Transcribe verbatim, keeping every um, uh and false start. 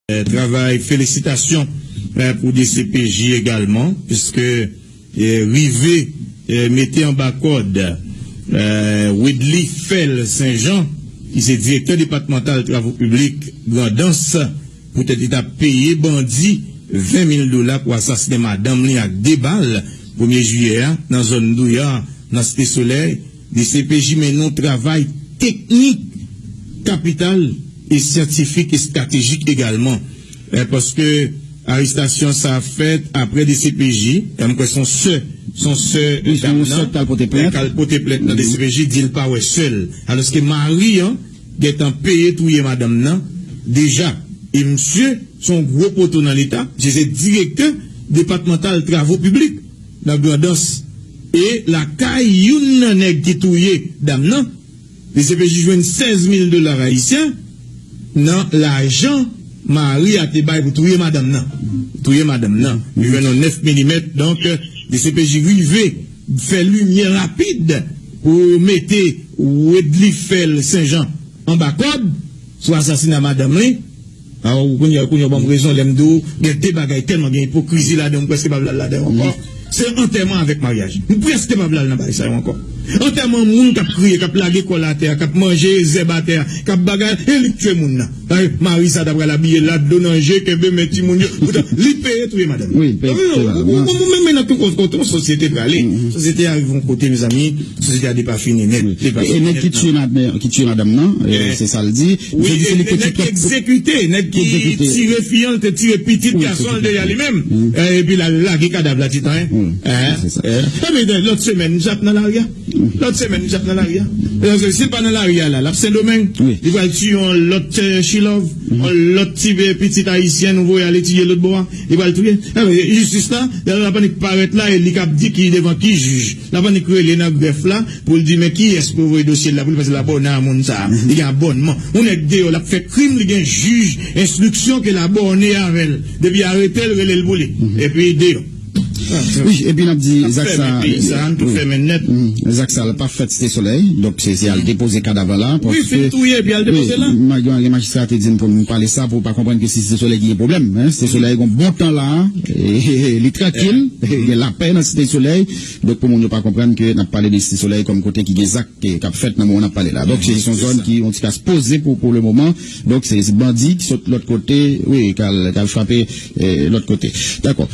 Eh, travay, felisitasyon, eh, pou D C P J egalman, piske, eh, rive, eh, mete anba kòd, eh, Wedly Fèl Senjan, ki se direktè depatmantal travo piblik Grandans, poutèt li t ap peye bandi ven mil dola pou asasinen madanm li ak de bal premye jiyè a nan zòn Douyar, nan Site Solèy. D C P J mennen yon travay teknik, kapital e syantifik e estratejik egalman. Eh, paske arestasyon sa a fèt apre D C P J, e m kwè se yon sè, se yon sè, eh, dam nan, k al pote plent nan D C P J, di l pa wè sè l. Alòske mari an gentan peye touye madanm nan deja. E misye se yon gwo poto nan Leta, misye se direktè depatmantal travo piblik nan Grandans. E lakay youn nan nèg ki touye dam nan, D C P J jwenn sèz mil dola ayisyen nan lajan mari a te bay pou touye madanm nan. Touye madanm nan. Li jwenn yon nèf milimèt, donk, D C P J rive fè limyè rapid pou yo mete Wedly Fèl Senjan anba kòd sou asasina madanm li. Awo, kounye a, kounye a, ban m rezon, lè m di w, gen de bagay tèlman gen ipokrizi ladan, m prèske pa vle al ladan ankò. Se antèman avèk maryaj. M prèske pa vle al nan bagay sa yo ankò. Antèman moun k ap kriye, k ap lage kò l atè a, k ap manje zèb atè a, k ap bagay, e li k tiye moun nan. Ay, mari sa ta pral abiye l, dlo nan je, kenbe men timoun yo. Poutan, li peye touye madanm. Wi, li peye touye madanm. Ou, ou, ou, ou menm nan tout kote yon sosyete prale. Sosyete a rive yon kote, mezanmi, sosyete a depafini nèt. Wi. E, e nèg ki tiye madanm, ki tiye madanm nan, e, se sa l di. Wi, se di se li ki egzekite, nèg ki tire fi an, li te tire pitit gason l deja li menm. E, epi l al lage kadav la ti tan, en. Ebyen, lòt semèn, m ap nan lari a. Lòt semèn, m ap nan lari a. Paske si l pa nan lari a la, l ap Sendomeng. Li pral tiye yon lòt, eh, Chilòv, yon lòt ti, eh, pitit ayisyen nou voye al etidye lòt bò a. Li pral touye. Ebyen, jistis la, l ap annik parèt la, e li k ap di ki devan ki jij. L ap annik rele nan grèf la pou l di men kiyès pou voye dosye l la pou li, paske l abòne a moun sa a. Li gen abònman. Yon nèg deyò, l ap fè krim, li gen jij enstriksyon ke l abòne avè l. Depi arete l, rele l pou li. Epi deyò. Wi, epi n ap di zak sa, peyi sa, n tou fèmen nèt. Zak sa l pa fèt Site Solèy, donk se, se al depoze kadav la la. Wi, fin touye epi al depoze la. Gen majistra te di m pou m pale sa, pou w pa konprann ke si Site Solèy ki gen pwoblèm, en, Site Solèy gen bon tan la, e, li trankil, gen lapè nan Site Solèy. Donk pou moun yo pa konprann ke n ap pale de Site Solèy kòm kote ki gen zak ke, k ap fèt nan moman n ap pale la. Donk se, se yon zòn ki yon ti kas poze pou, pou le moman. Donk se, se bandi ki sot lòt kote, wi, k al, k al frape, eh, lòt kote. Dakò.